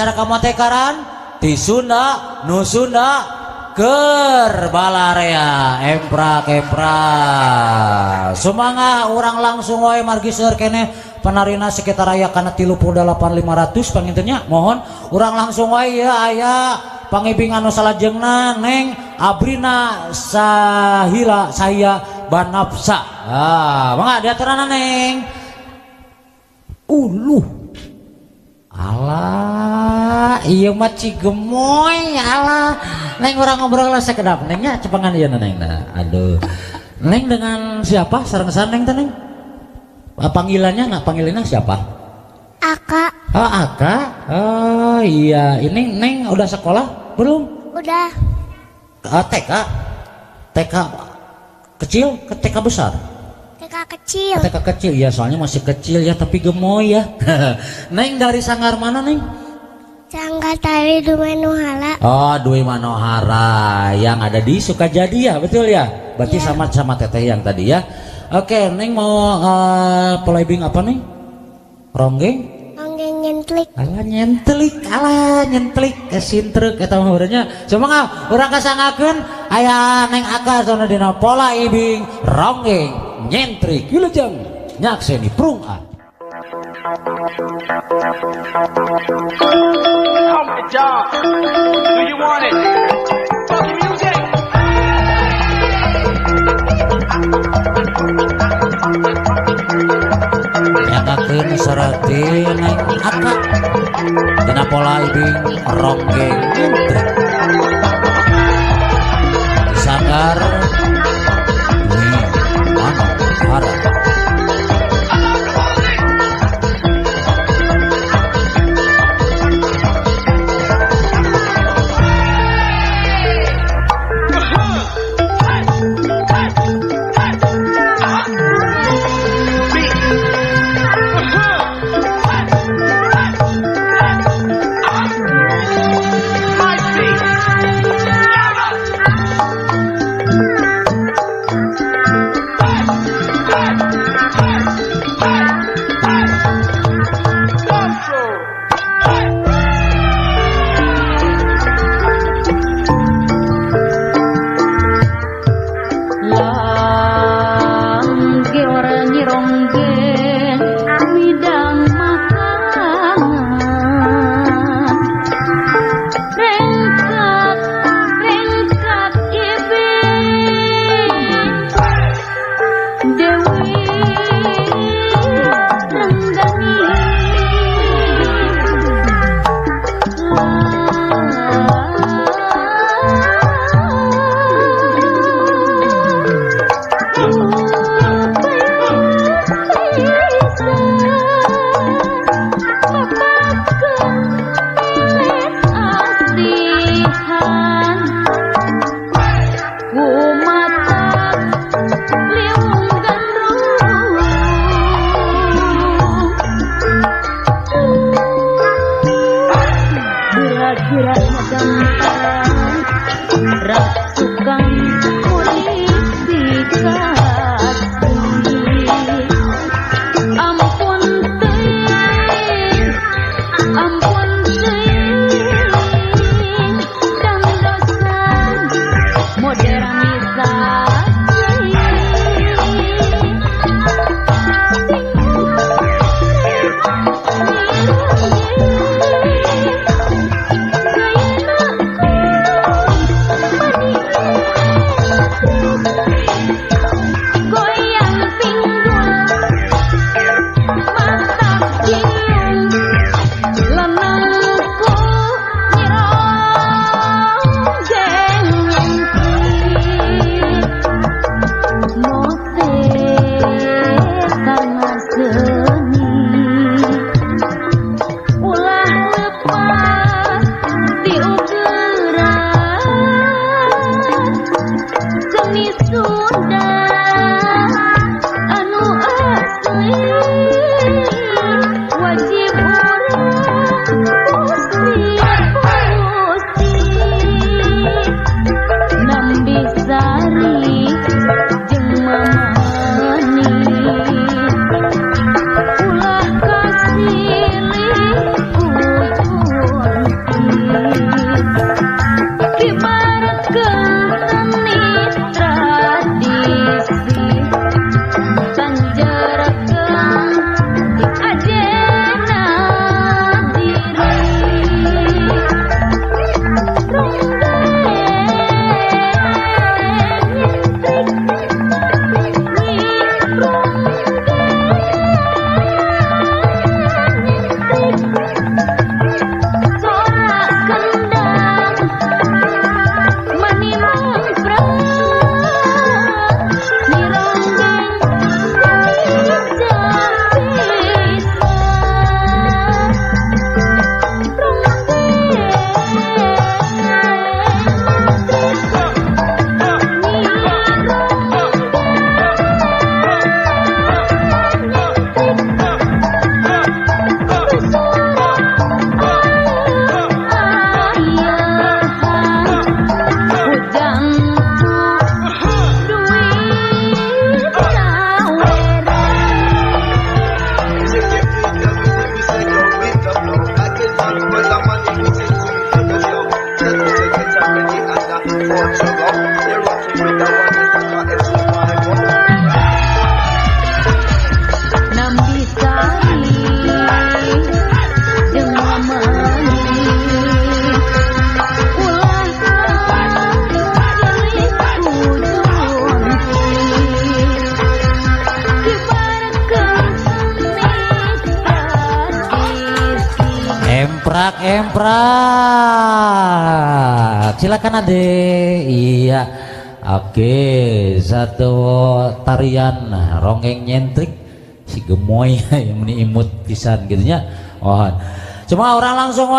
Cara kamotekaran di Sunda nu Sunda keur balarea emprak emprak. Sumangga urang langsung wae margi seueur keneh panarina sekitar aya kana 38.500 pangintennya. Mohon urang langsung wae ya aya pangibing anu salajengna Neng Abrina Sahila Sahia Banafsa. Ah, mangga diaturana Neng. Uluh. Alah, iya mah cigemoy, alah. Neng urang ngobrol lah sakedap Neng nya cepengan ieu Neng. Nah, aduh. Neng dengan siapa? Sareng-sareng Neng teh Neng? Panggilannya nak panggilannya siapa? Aka. Oh, Aka. Oh iya, ini Neng udah sekolah belum? Udah. TK. TK kecil ke TK besar? TK kecil. TK kecil ya, soalnya masih kecil ya tapi gemoy ya. Neng dari sanggar mana Neng? Sanggar Tari Dwi Manohara. Oh, Dwi Manohara yang ada di Sukajadi ya, betul ya? Berarti ya. Sama teteh yang tadi ya. Oke, Neng mau polybing apa Neng? Ronggeng? Ronggeng nyentlik. Alah nyentlik, alah nyentlik kesintrek eta mah urangnya. Sumangga urang kasangakeun aya Neng Aka sono dina pola ibing ronggeng nyentrik wilujeng nyakseni prung ah. Oh my God, do you want it? Funky music. Nyatakeun sarati Neng Aka dina pola ibing ronggeng nyentrik. Sanggar Dwi Manohara. Emprak emprak. Silakan Ade. Iya. Oke, satu tarian ronggeng nyentrik si gemoy yang meni imut pisan gitu nya. Oh. Cuma orang langsung wae.